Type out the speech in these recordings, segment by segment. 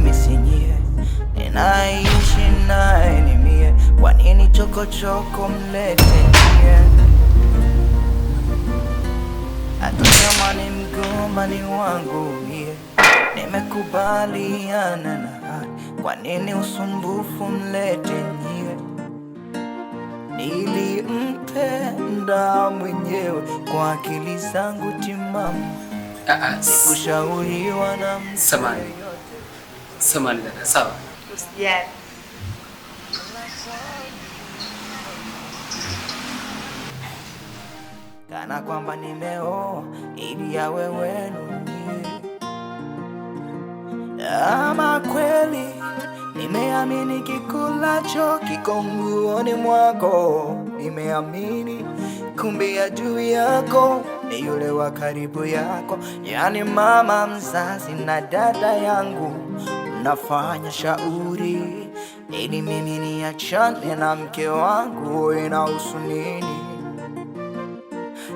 Mimi si nyie, ninaishi naye ni mie. Kwa nini chokochoko mlete nyie? Hata kama ni mgoma ni wangu mie, nimekubaliana na haya. Kwa nini usumbufu mlete nyie? Nilimpenda mwenyewe kwa akili zangu timamu, sikushauriwa na mtu Samahani. yeyote. Samahani dada, sawa. Usijali. Kana kwamba nimeoa ili yawe wenu nyie. Ama kweli nimeamini kikulacho kiko nguoni mwako, nimeamini kumbe adui yako ni yule wa karibu yako, yani mama mzazi na dada yangu, nafanya shauri ili mimi niachane na mke wangu, inahusu nini?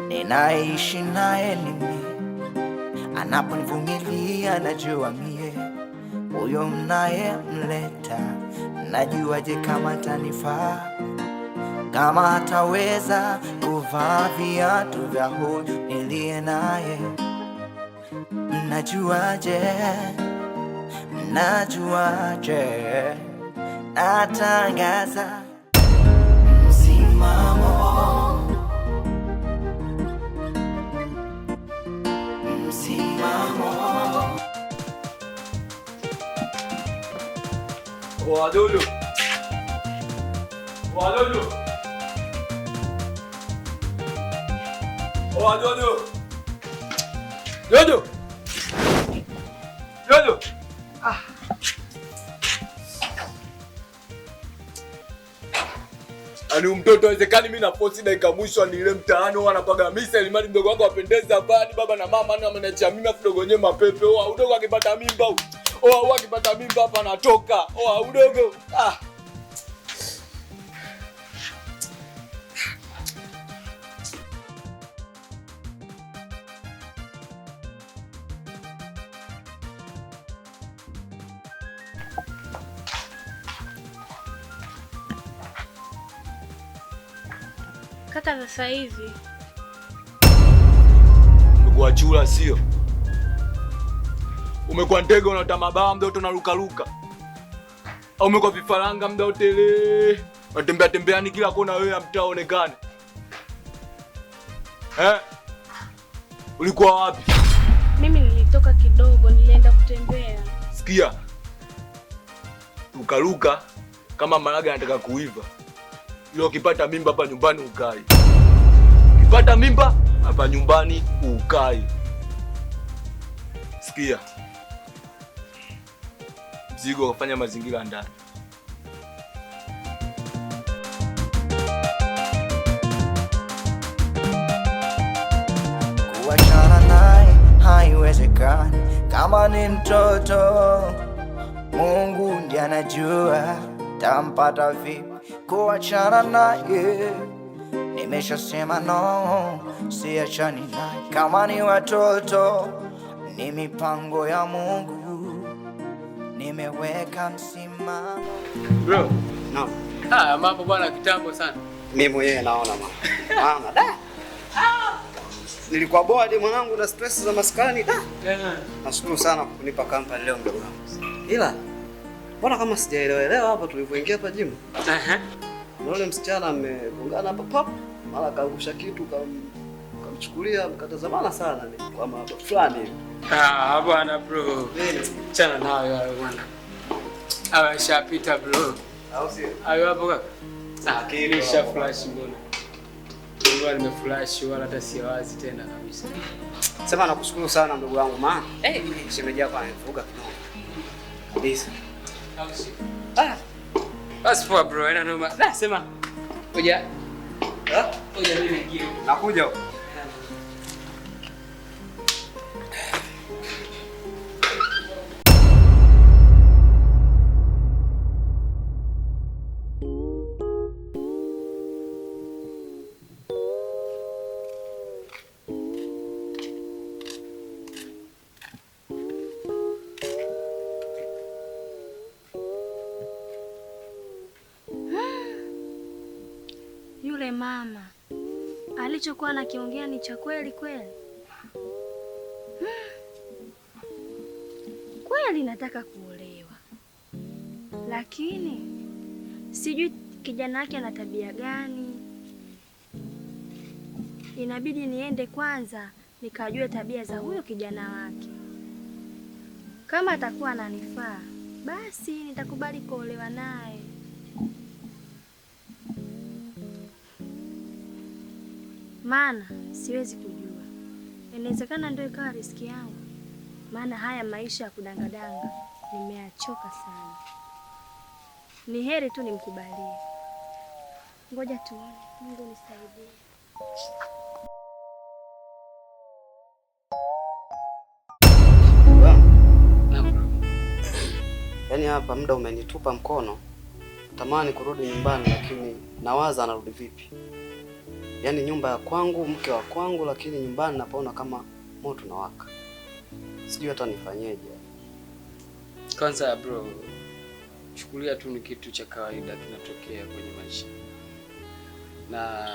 Ninaishi naye ni mimi, anaponivumilia najua mie huyo mnaye mleta, najuaje kama tanifaa, kama ataweza kuvaa viatu vya huyu niliye naye, najuaje, najuaje, natangaza msimamo, msimamo. Wadudu. Wadudu. Wadudu. Dudu. Dudu. Ah. Yaani mtoto haiwezekani mimi na posti dakika mwisho nile mtaani huwa anapaga misa ili mali mdogo wangu apendeze hapa hadi baba na mama ndio ameniachia mimi afu dogo wenyewe mapepe. Oa udogo akipata mimba. Oa udogo akipata mimba hapa anatoka. Oa udogo. Ah. Kaka, sasa hivi Umekuwa chura sio? Umekuwa ndege unaota mabawa muda wote unarukaruka. Au umekuwa vifaranga muda wote le. Unatembea tembeani kila kona wewe mtaa onekane. Eh? Ulikuwa wapi? Mimi nilitoka kidogo, nilienda kutembea. Sikia. Rukaruka kama maraga anataka kuiva. Ila ukipata mimba hapa nyumbani ukai. Ukipata mimba hapa nyumbani ukai. Sikia. Mzigo kufanya mazingira ndani. Kuachana naye haiwezekani, kama ni mtoto Mungu ndiye anajua tampata vipi. Kuachana naye nimeshasema no, siachani naye. Kama ni watoto ni mipango ya Mungu, nimeweka msimamo. Bro. Naam. Ah, mambo bwana kitambo sana. Mimi mwenyewe naona mama. Mama da. Nilikuwa bored mwanangu na stress za maskani da. Nashukuru sana kwa kunipa company leo mdogo wangu. Ila mbona kama sijaelewa hapa tulivyoingia hapa gym? Na yule msichana amegongana hapa pop, mara kaangusha kitu kamchukulia mkatazamana sana ni kwa mambo fulani hivi. Ah, bwana bro. Nini? Chana nayo hayo bwana. Hayo yashapita bro. Au sio? Hayo hapo kaka. Ah, Kitu nisha hapo. flash mbona. Mbona nimeflash wala hata si wazi tena kabisa. Sema nakushukuru sana ndugu wangu maana. Shemeji yako amevuka kidogo. Kabisa. Au sio? Ah. Basi poa bro, haina noma. Na sema. Ngoja. Ah? Ngoja mimi niingie. Nakuja huko. mama alichokuwa anakiongea ni cha kweli kweli? Kweli nataka kuolewa, lakini sijui kijana wake ana tabia gani. Inabidi niende kwanza nikajue tabia za huyo kijana wake. Kama atakuwa ananifaa, basi nitakubali kuolewa naye. Maana siwezi kujua, inawezekana ndio ikawa riski yangu. Maana haya maisha ya kudangadanga nimeachoka sana. Ni heri tu nimkubalie. Ngoja tuone, Mungu nisaidie. Yaani hapa muda umenitupa mkono. Natamani kurudi nyumbani lakini nawaza narudi vipi. Yaani nyumba ya kwangu, mke wa kwangu, lakini nyumbani napaona kama moto unawaka. Sijui hata nifanyeje. Kwanza bro, chukulia tu ni kitu cha kawaida kinatokea kwenye maisha. Na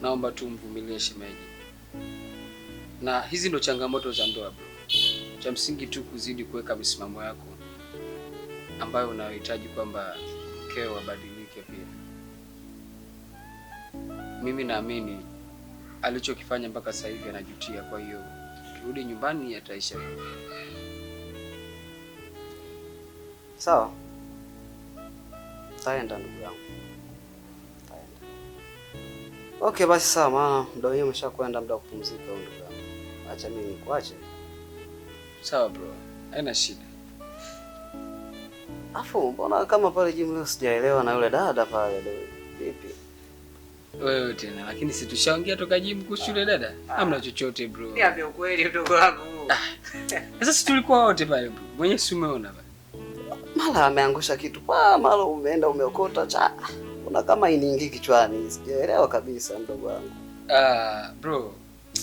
naomba tu mvumilie shemeji. Na hizi ndo changamoto za ndoa bro. Cha msingi tu kuzidi kuweka misimamo yako ambayo unayohitaji kwamba mkeo abadilike pia. Mimi naamini alichokifanya mpaka sasa hivi anajutia, kwa hiyo kirudi nyumbani ataisha. Sawa. Taenda ndugu yangu. Taenda. Okay basi sawa, maana muda wenyewe umeshakwenda, muda wa kupumzika ndugu yangu. Acha mimi nikuache. Sawa bro, haina shida. Afu mbona kama pale gym leo sijaelewa na yule dada pale leo. Vipi? Wewe tena, lakini si tushaongea toka gym kuhusu yule dada? Hamna chochote bro. Niambie ukweli mdogo wangu. Sasa si tulikuwa wote pale bro. Mwenyewe si umeona pale. Mara ameangusha kitu. Pa, mara umeenda umeokota cha. Kuna kama iniingi kichwani. Sijaelewa kabisa mdogo wangu. Bro,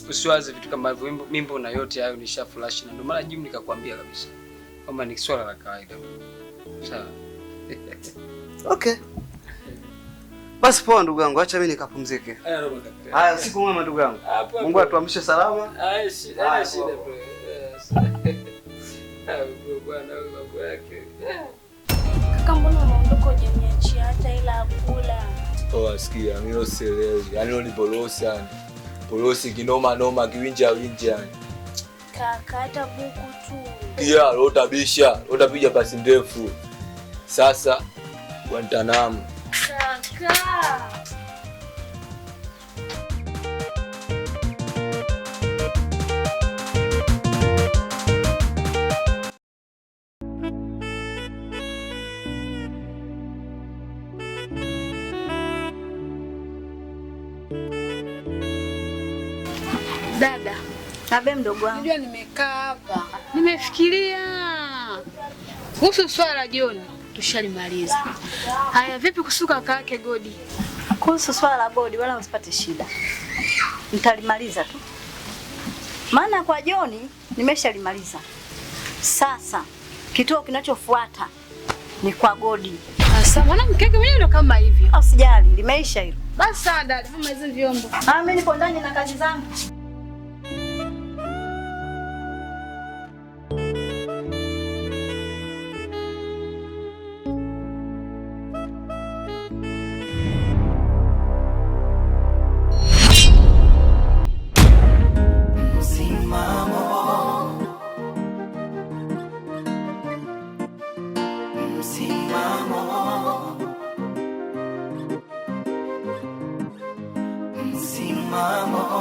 usiwaze vitu kama hivyo. Mimbo na yote hayo nisha flash na ndio maana gym nikakwambia kabisa kwamba ni swala la kawaida. Sawa. Okay. Basi poa ndugu yangu, acha mimi nikapumzike. Haya, usiku mwema ndugu yangu. Mungu atuamshe salama. Haya, shida bro. Bro bwana, wewe mambo yake. Kaka, mbona unaondoka hujaniachia hata ila kula? Oh, sikia, mimi sielewi. Yaani ni polosi yani. Polosi kinoma noma kiwinja winja yani. Kaka, hata buku tu. Kia, lota bisha, lota piga pasi ndefu. Sasa Guantanamo. Kaka. Dada, Abe mdogo wangu. Unajua nimekaa hapa nimefikiria kuhusu swala la John, tushalimaliza. Haya, vipi kuhusu kaka yake Godi? Kuhusu swala la Godi wala usipate shida. Nitalimaliza tu. Maana kwa John nimeshalimaliza. Sasa kituo kinachofuata ni kwa Godi. Sasa mwanamke wake mwenyewe ndo kama hivyo. Usijali, limeisha hilo. Basi sawa dada, mama hizo vyombo. Mimi nipo ndani na kazi zangu. Msimamo.